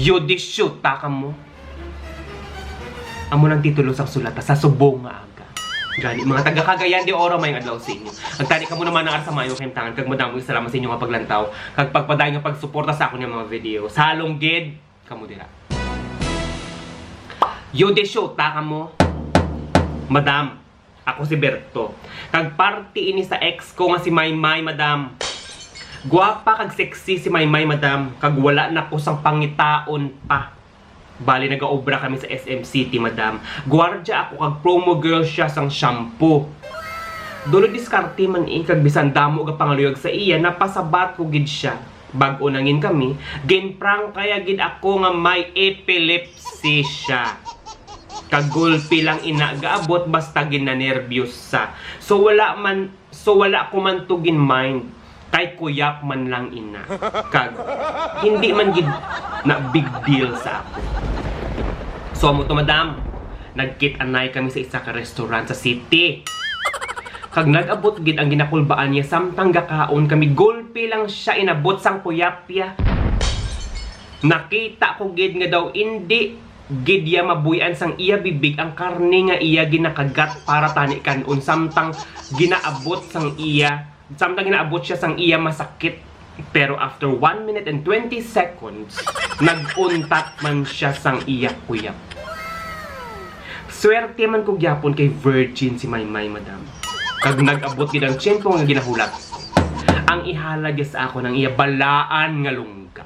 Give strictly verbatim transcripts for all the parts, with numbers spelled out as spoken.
Yo, di shoot, taka mo. Amo nang titulo sang sulata sa subong nga aga. Gani, mga taga Cagayan de Oro, maayong adlaw sa inyo. Nagtani kamo naman ang ara sa maayong kahimtangan, kag madamo salamat sa inyo nga paglantaw kag pagpadayon nga pagsuporta sa akon nga mga video. Sa halong gid, kamo dira. Yo, di shoot, taka mo. Madam, ako si Berto. Kag parte ini sa ex ko nga si Maymay, madam. Gwapa kag sexy si Maymay, madam. Kag wala na ko sang pangitaon pa. Bali, nagaobra kami sa S M City, madam. Gwardya ako kag promo girl siya sang shampoo. Dulo diskarte man eh, kag bisan damo ga pangaluyag sa iya, napasabat ko gid siya. Bag-o nangin kami, ginprangkaya gid ako nga may epilepsy siya. Kagulpi lang ina gaabot basta ginanerbiyos sa. So wala man, so wala ko man to gin-mind. Kay kuyap man lang ina. Kag hindi man gid na big deal sa ako. So amo to, madam. Nagkit-anay kami sa isa ka restaurant sa city. Kag nag-abot gid ang ginakulbaan niya, samtang gakaon kami, gulpi lang siya inabot sang kuyapya. Nakita ko gid nga daw indi gid iya mabuy-an sang iya bibig ang karne nga iya ginakagat para tani kan-on, samtang ginaabot sang iya, samtang ginaabot siya sang iya masakit. Pero after one minute and twenty seconds, nag-untat man siya sang iya kuyap. Swerte man ko gyapon kay virgin si Maymay, madam. Kag nag-abot gid ang tiyempo nga ginahulat. Ang ihalad niya sa akon ang iya balaan nga lungga.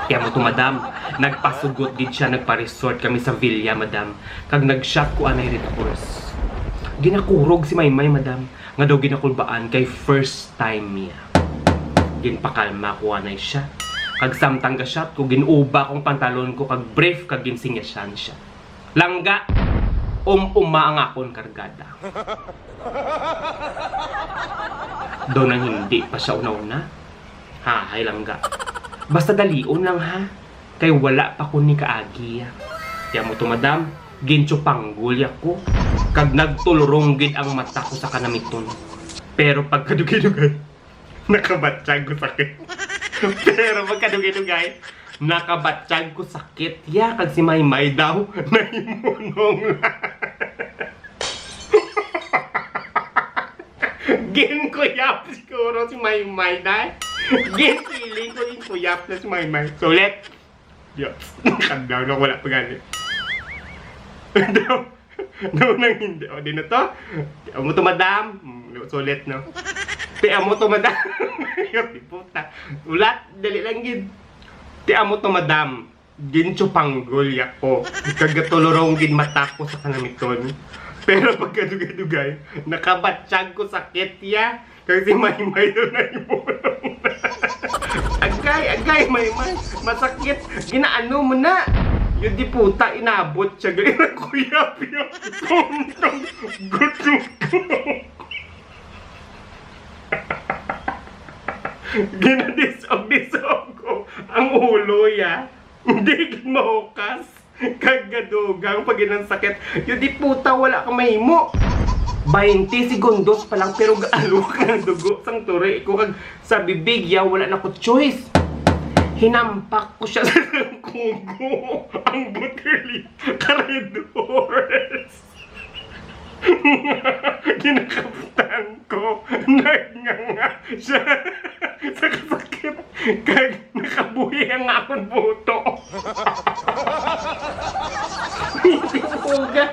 Kaya mo to, madam, nagpasugot gid siya, nagpa-resort kami sa villa, madam. Kag nag-shot ko anay Red Horse. Ginakurog si Maymay, madam, nga daw ginakulbaan kay first time niya. Ginpakalma ko anay siya. Kag samtang ga-shot ko, gin-uba kong pantalon ko kag brief kag ginsinyasan siya. Langga, um-uma ang akon kargada. Daw nang hindi pa siya una-una. Hahay, langga. Basta dalion lang, ha. Kay wala pa ko ni kaagi, ya. Kaya mo to, madam, ginchupanggol ya ko. Kag nagtulurong gid ang mata ko sa kanamiton. Pero pagkadugay-dugay, nakabatyag ko sakit. Pero pagkadugay-dugay, nakabatyag ko sakit. Ya, kag si Maymay daw, nahimunong lang. Ginkuyap siguro si Maymay, day. Ginpiling ko, ginkuyap na si Maymay. So, ulit. Yo, kadlaw na wala pa gani. Daw, daw nang hindi. O, di na to. Amo to, madam. Mm, sulit, no? Ti, amo to, madam. Yo, di puta. Ulat, dali lang gid. Ti, amo to, madam. Ginchupanggol ya ko. Kag gatulurong gid mata ko sa kanamiton. Pero pagkadugay-dugay, nakabatyag ko sakit ya. Kag si Maymay daw na ibulong. Agay, agay, Maymay. Masakit. Ginaano mo na? Yun di puta, inabot siya. Gali na kuya, piyo. Gutong, gutong. Ginadisog-disog ko ang ulo ya. Hindi gid mahukas. Kag gadugang pag inang sakit. Yun di puta, wala ka mahimo. Baynte segundos pa lang, pero gaalok ang dugo sang turi ko kag sa bibig ya, wala na ko choice. Hinampak ko siya sa kugo. Ang butilya ka Red Horse. Ginakaptan ko. Nagnganga siya sa kasakit. Kag nakabuhi ang akon buto. Hindi ko ga.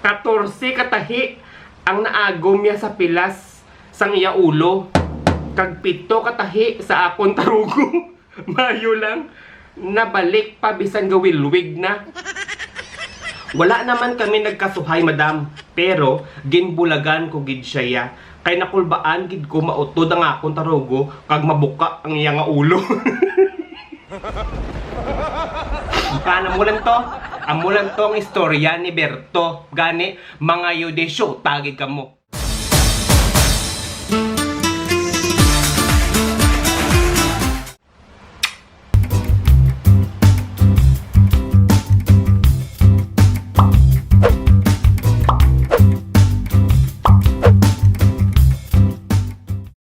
Katorse ka tahi ang naagom niya sa pilas sang iya ulo, kag pito ka tahi sa akon tarugo. Maayo lang, nabalik pa bisan gawilwig na. Wala naman kami nagkasuhay, madam, pero ginbulagan ko gid siya, ya. Kay nakulbaan gid ko mautod ang akon tarugo kag mabuka ang iya nga ulo. Amo lang to. Amo lang to ang istorya ni Berto. Gani, mga yudisyo, tagig kamo.